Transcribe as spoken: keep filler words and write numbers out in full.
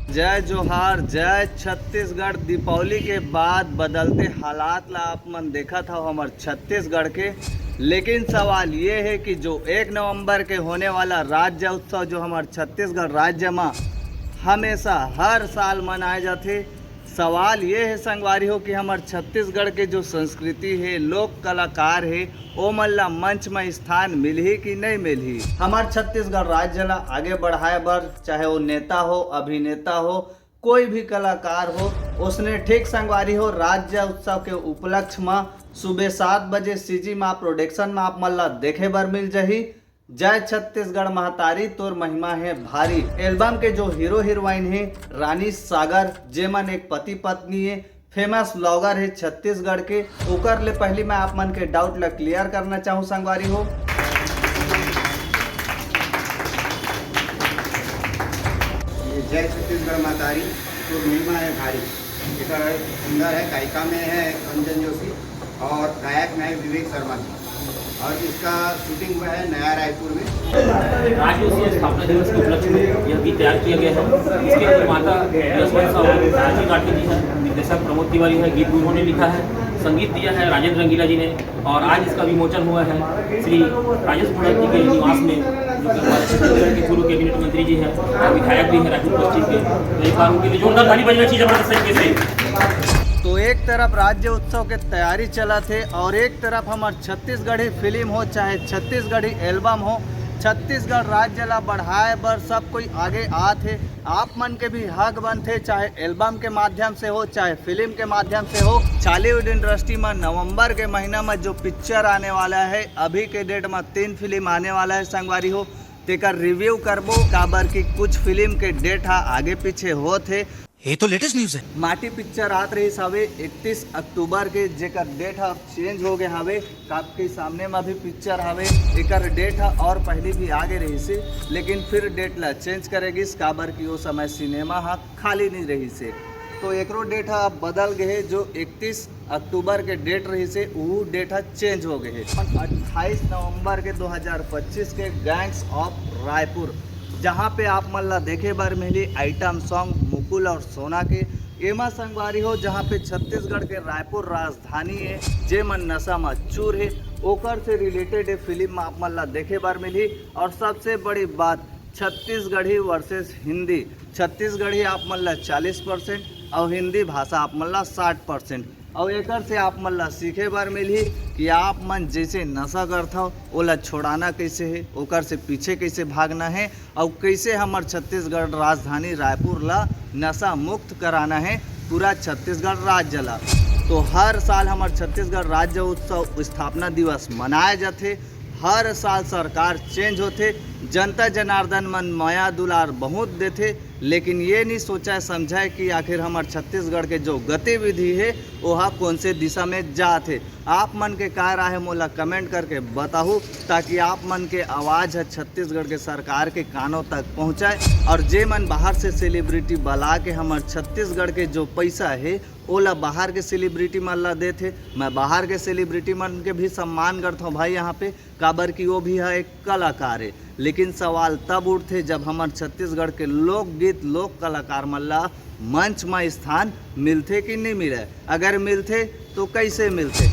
जय जोहार, जय छत्तीसगढ़। दीपावली के बाद बदलते हालात ला आप मन देखत हव हमर छत्तीसगढ़ के, लेकिन सवाल ये है कि जो एक नवंबर के होने वाला राज्य उत्सव जो हमर छत्तीसगढ़ राज्य म हमेशा हर साल मनाए जाथे, सवाल ये है संगवारी हो कि हमर छत्तीसगढ़ के जो संस्कृति है, लोक कलाकार है, ओमन ला मंच म स्थान मिलही कि नहीं मिलही। हमर छत्तीसगढ़ राज्य ला आगे बढ़ाए बर चाहे वो नेता हो, अभिनेता हो, कोई भी कलाकार हो, उसने ठीक संगवारी हो राज्य उत्सव के उपलक्ष्य म सुबह सात बजे सीजी माँ प्रोडक्शन म आप मन ला देखे बर मिल जही। जय छत्तीसगढ़ महतारी, तोर महिमा है भारी। एल्बम के जो हीरो हीरोइन है रानी सागर, जेमन एक पति पत्नी है, फेमस ब्लॉगर है छत्तीसगढ़ के, ओकर ले पहली मैं आप मन के डाउट ला क्लियर करना चाहूँ संगवारी हो। ये जय छत्तीसगढ़ महतारी, तो महिमा है भारी। एकर सिंगर है, गायिका में है कंचन जोशी और गायक में है विवेक शर्मा जी। और इसका शूटिंग हुआ है नया रायपुर में। राज्य उत्सव स्थापना दिवस के उपलक्ष्य में यह गीत तैयार किया गया है। इसके निर्माता यशवंत साहू, राजीव राठौर जी है, निर्देशक प्रमोद तिवारी है, गीत उन्होंने लिखा है, संगीत दिया है राजेंद्र रंगीला जी ने। और आज इसका विमोचन हुआ है श्री राजेश पूर्ण जी के निवास में, जो कि हमारे छत्तीसगढ़ के पूर्व कैबिनेट मंत्री जी हैं और विधायक भी हैं रायपुर पश्चिम के। तो एक बार उनके लिए जोरदार ताली बजनी चाहिए जबरदस्त तरीके से। तो एक तरफ राज्य उत्सव के तैयारी चलत हे और एक तरफ हमर छत्तीसगढ़ी फिल्म हो चाहे छत्तीसगढ़ी एल्बम हो, छत्तीसगढ़ राज्य ला बढ़ाए बर सब कोई आगे आत हे। आप मन के भी हक बनथे, चाहे एल्बम के माध्यम से हो, चाहे फिल्म के माध्यम से हो। चालीवुड इंडस्ट्री में नवंबर के महीना में जो पिक्चर आने वाला है, अभी के डेट में तीन फिल्म आने वाला है संगवारी हो, तेकर रिव्यू करबो, काबर कि कुछ फिल्म के डेट हा आगे पीछे होत हे। ये तो लेटेस्ट न्यूज़ है। माटी पिक्चर आत रहिस हवे इकतीस अक्टूबर के, जेकर डेट हा चेंज हो गए हवे। आपके सामने में भी पिक्चर हवे, एकर डेट हा और पहले भी आगे रहिस हे, लेकिन फिर डेट ला चेंज करे गिस, काबर कि वो समय सिनेमा हा खाली नहीं रहिस हे। तो एकरो डेट हा अब बदल गए हे, जो इकतीस अक्टूबर के डेट रहिस हे, वो डेट हा चेंज हो गए हे। अट्ठाईस नवंबर के दो हज़ार पच्चीस के गैंग्स ऑफ रायपुर, जहाँ पे आप मन ला देखे बर मिली आइटम सॉन्ग मुकुल और सोना के। एमा संगवारी हो, जहाँ पे छत्तीसगढ़ के रायपुर राजधानी है, जे मन नशा में चूर है, ओकर से रिलेटेड ये फिल्म में आप मन ला देखे बर मिली। और सबसे बड़ी बात, छत्तीसगढ़ी वर्सेस हिंदी, छत्तीसगढ़ी आप मन ला चालीस परसेंट और हिंदी भाषा आप मन ला साठ परसेंट। और एकर से आप मन ला सीखे बर मिलही कि आप मन जैसे नशा करथव, ओला छोड़ाना कैसे है, ओकर से पीछे कैसे भागना है, और कैसे हमर छत्तीसगढ़ राजधानी रायपुर ला नशा मुक्त कराना है, पूरा छत्तीसगढ़ राज्य ला। तो हर साल हमर छत्तीसगढ़ राज्य उत्सव स्थापना दिवस मनाया जाथे। हर साल सरकार चेंज होथे, जनता जनार्दन मन मया दुलार बहुत देथे, लेकिन ये नहीं सोचा समझा कि आखिर हमर छत्तीसगढ़ के जो गतिविधि है, ओहा कौन से दिशा में जात हे। आप मन के का राय हे, मोला कमेंट करके बताहू, ताकि आप मन के आवाज़ ह छत्तीसगढ़ के सरकार के कानों तक पहुँचाए। और जे मन बाहर से सेलिब्रिटी बला के हमर छत्तीसगढ़ के जो पैसा हे, ओला बाहर के सेलिब्रिटी मन ला देथे। मैं बाहर के सेलिब्रिटी मन के भी सम्मान करथौं भाई यहाँ पे, काबर कि वो भी ह एक कलाकार हे। लेकिन सवाल तब उठथे, जब हमर छत्तीसगढ़ के लोकगीत, लोक कलाकार मन ला मंच म स्थान मिलथे कि नहीं मिले। अगर मिलथे तो कैसे मिलथे?